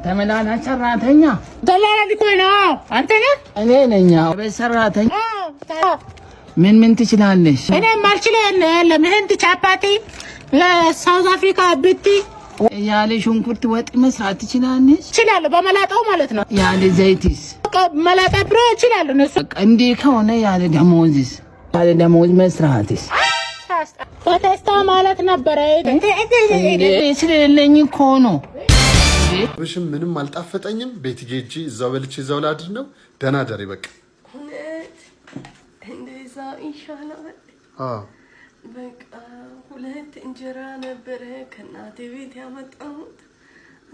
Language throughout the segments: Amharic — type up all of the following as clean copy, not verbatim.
ተመላላሽ ሰራተኛ። ደላላ ልኮኝ ነው። አንተ ነህ? እኔ ነኝ። ቤት ሰራተኛ። ምን ምን ትችላለሽ? እኔ የማልችለው የለም። ህንድ ቻፓቲ፣ South Africa ብቲ። ያለ ሽንኩርት ወጥ መስራት ትችላለሽ? እችላለሁ። በመላጣው ማለት ነው። ያለ ዘይትስ? መላጣ ብሮ እችላለሁ። እነሱ በቃ እንዲህ ከሆነ ያለ ደሞዝስ? ያለ ደሞዝ መስራትስ? በቴስታ ማለት ነበረ። እንዴ፣ ስለሌለኝ እኮ ነው። ብሽም ምንም አልጣፈጠኝም። ቤት ሄጄ እዛው በልቼ እዛው ላድር ነው። ደህና ደሪ በቃ። እውነት እንደዛ ይሻላል። አዎ። በቃ ሁለት እንጀራ ነበረ ከእናቴ ቤት ያመጣሁት።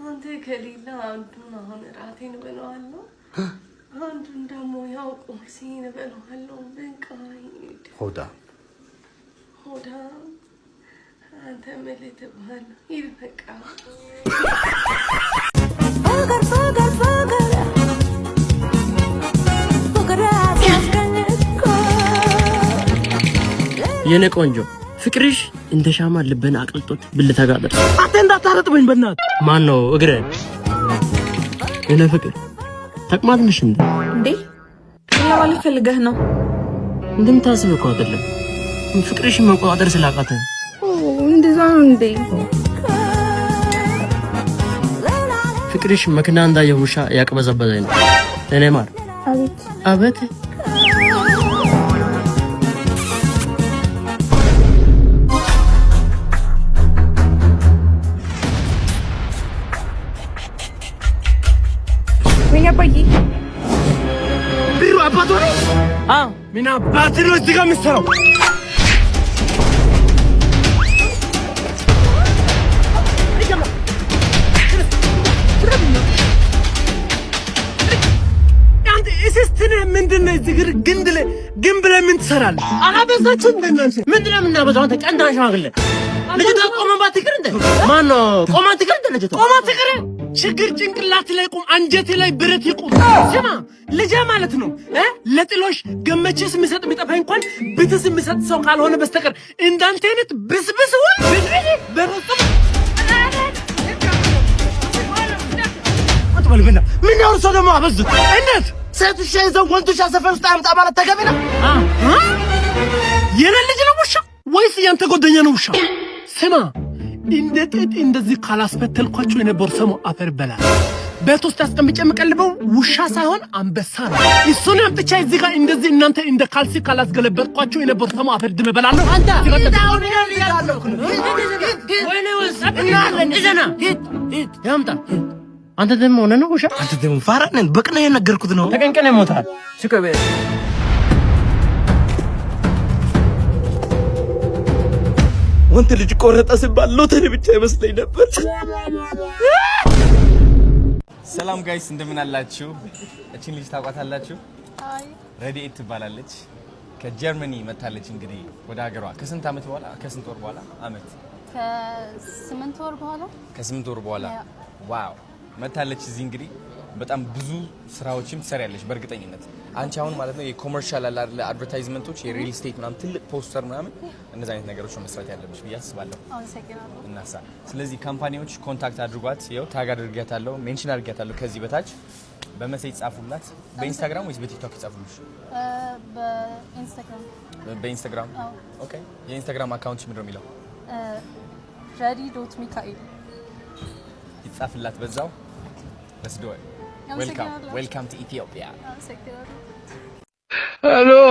አንተ ከሌላ አንዱን አሁን እራቴን እበለዋለሁ፣ አንዱን ደግሞ ያው ቁርሴን እበለዋለሁ። በቃ ሂድ። ሆዳ። ሆዳ፣ አንተ ምን ልትባል ነው? ሂድ በቃ። ፍቅር ፍቅር ፍቅር ፍቅር ያሳስገኝ እኮ። የኔ ቆንጆ፣ ፍቅርሽ እንደ ሻማ ልብን አቅልጦት ብልተ ጋር ደርሷል። አንተ እንዳታረጥበኝ በእናትህ። ማን ነው እግረን? የኔ ፍቅር፣ ተቅማጥ ነሽ እንዴ? እንዴ፣ ምን ለማለት ፈልገህ ነው? እንደምታስብ እኮ አይደለም። ፍቅርሽን መቆጣጠር ስላቃተ። እንደዛ ነው እንዴ? ፍቅርሽ መኪና እንዳየ ውሻ ያቅበዘበዘኝ ነው። እኔ ማር። አቤት። አቤት። ወይኔ አባዬ። ብሩ አባቱ ነው። አዎ። ምን አባት ነው እዚህ ጋር የምትሰራው? አንተ እስስት ነህ። ምንድን ነው እዚህ ግር ግንድ ላይ ግንብ ላይ ምን ትሰራለህ? አላበዛችሁም እንደ እናንተ? ምንድን ነው የምናበዛው? አንተ ጨንዳ ሽማግሌ፣ ልጅቷ ቆመባት ትቅር እንደ ማን ነው? ቆማ ትቅር እንደ ልጅቷ? ቆማ ትቅር። ችግር ጭንቅላት ላይ ቁም፣ አንጀቴ ላይ ብረት ይቁም። ስማ ልጄ ማለት ነው ለጥሎሽ ገመችስ የሚሰጥ ቢጠፋ እንኳን ብትስ የሚሰጥ ሰው ካልሆነ በስተቀር እንዳንተ አይነት ብስብስ ወይ ብስብስ በፍጹም አትበል። ምን ያወር ሰው ደግሞ አበዙት። እንዴት ሴት ውሻ ይዘው ወንድ ውሻ ሰፈር ውስጥ አምጣ ማለት ተገቢ ነው? የኔ ልጅ ነው ውሻ ወይስ ያንተ ጓደኛ ነው ውሻ? ስማ፣ እንደ ጥጥ እንደዚህ ካላስፈተልኳቸው የነበሩ ሰሞ አፈር በላል። ቤት ውስጥ አስቀምጬ የምቀልበው ውሻ ሳይሆን አንበሳ ነው። እሱን አምጥቼ እዚህ ጋር እንደዚህ እናንተ እንደ ካልሲ ካላስገለበጥኳቸው የነበሩ ሰሞ አፈር ድሜ እበላለሁ። አንተ ወይኔ ሂድ ሂድ ያምጣ። አንተ ደግሞ ሆነ ነው ውሻ። አንተ ደግሞ ፋራ ነህ። በቅና የነገርኩት ነው። ተቀንቀነ ይሞታል። ስቀበ። ወንድ ልጅ ቆረጠ ሲባል ሎተሪ ብቻ ይመስለኝ ነበር። ሰላም guys፣ እንደምን አላችሁ? እቺን ልጅ ታውቋታላችሁ? ረድኤት ትባላለች። ከጀርመኒ መታለች። እንግዲህ ወደ ሀገሯ ከስንት ዓመት በኋላ፣ ከስንት ወር በኋላ፣ አመት? ከ8 ወር በኋላ። ከ8 ወር በኋላ። Wow፣ መታለች እዚህ። እንግዲህ በጣም ብዙ ስራዎችም ትሰሪያለሽ በእርግጠኝነት አንቺ አሁን ማለት ነው። የ commercial አለ አይደለ፣ advertisement ኦች፣ የ real estate ምናምን፣ ትልቅ ፖስተር ምናምን፣ እንደዚህ አይነት ነገሮች ነው መስራት ያለብሽ ብዬ አስባለሁ። አመሰግናለሁ። እናሳ ስለዚህ company ዎች contact አድርጓት። ይኸው tag አድርጊያታለሁ፣ mention አድርጊያታለሁ። ከዚህ በታች በ message ጻፉላት። በኢንስታግራም ወይስ በቲክቶክ ይጻፉልሽ? በኢንስታግራም። በኢንስታግራም። አዎ። Okay። የኢንስታግራም account ምንድን ነው የሚለው? ረዲ.ሚካኤል። ይጻፍላት በዛው። Let's do it. Welcome. አመሰግናለሁ። Welcome to Ethiopia. አመሰግናለሁ። Hello.